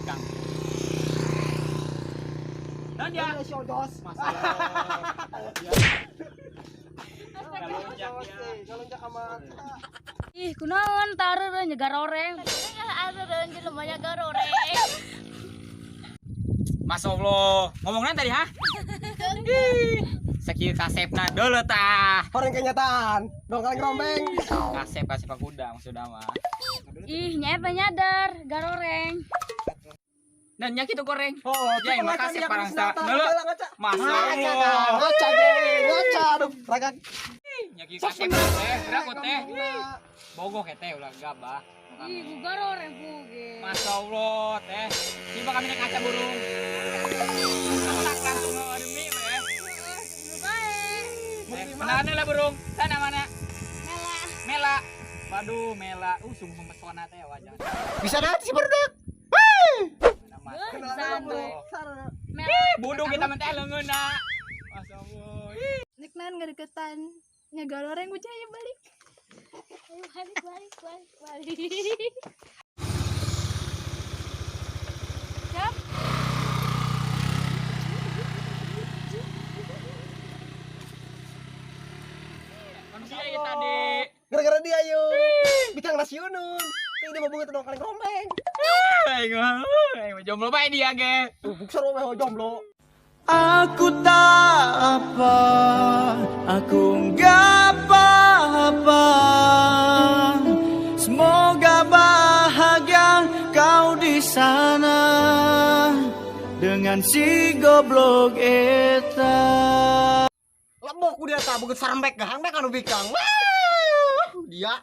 Bikang. Dan dia Si Odos. masalah. Ngalunjak dia. Ngalunjak sama Ih, kunaon tareureun nyegar oreng. Areureun jelema nya garoreng. Masya Allah, ngomongnya tadi ha? Ih, sakieu kasepna deuleu tah. Orang kenyataan. Dong kaleng rombeng. Kasep kasep kuda maksudna mah. Ih, nya eta nyadar garoreng. Dan nya kitu goreng. Oh, Ya, emang kasep parang sa. Deuleu. Ngaca. Masya Ngaca, Allah. ngaca, geng. Ngaca, aduh, raga. Nya kieu kasep teh, gerak teh. Bogoh teh ulah gabah. Ih, ku garoreng puge. Masya Allah teh. Coba kami naik kaca burung. Masak langsung demi teh. Bae. Kenalan lah burung. Sana mana? Mela. Mela. Waduh, Mela. Sungguh memesona teh wajah. Bisa nanti si barudak. Pisan we. Mela. Ih, budung kita menteh leungeunna. Masya Allah. Ih. Nek naon ngadeukeutan nya garoreng ujaya balik. Ayo balik balik balik balik. Siap. Manusia ya tadi. Gara-gara dia yuk. Bikang nasi unun. Ini mau bunga dong kaleng rombeng. Aing mah, aing mah jomblo bae dia ge. Buksor rombeng jomblo. Aku tak apa, aku nggak apa-apa. Semoga bahagia kau di sana dengan si goblok eta. Lebok udah tak bukan sarembek gahang mek anu bikang. Wah, dia.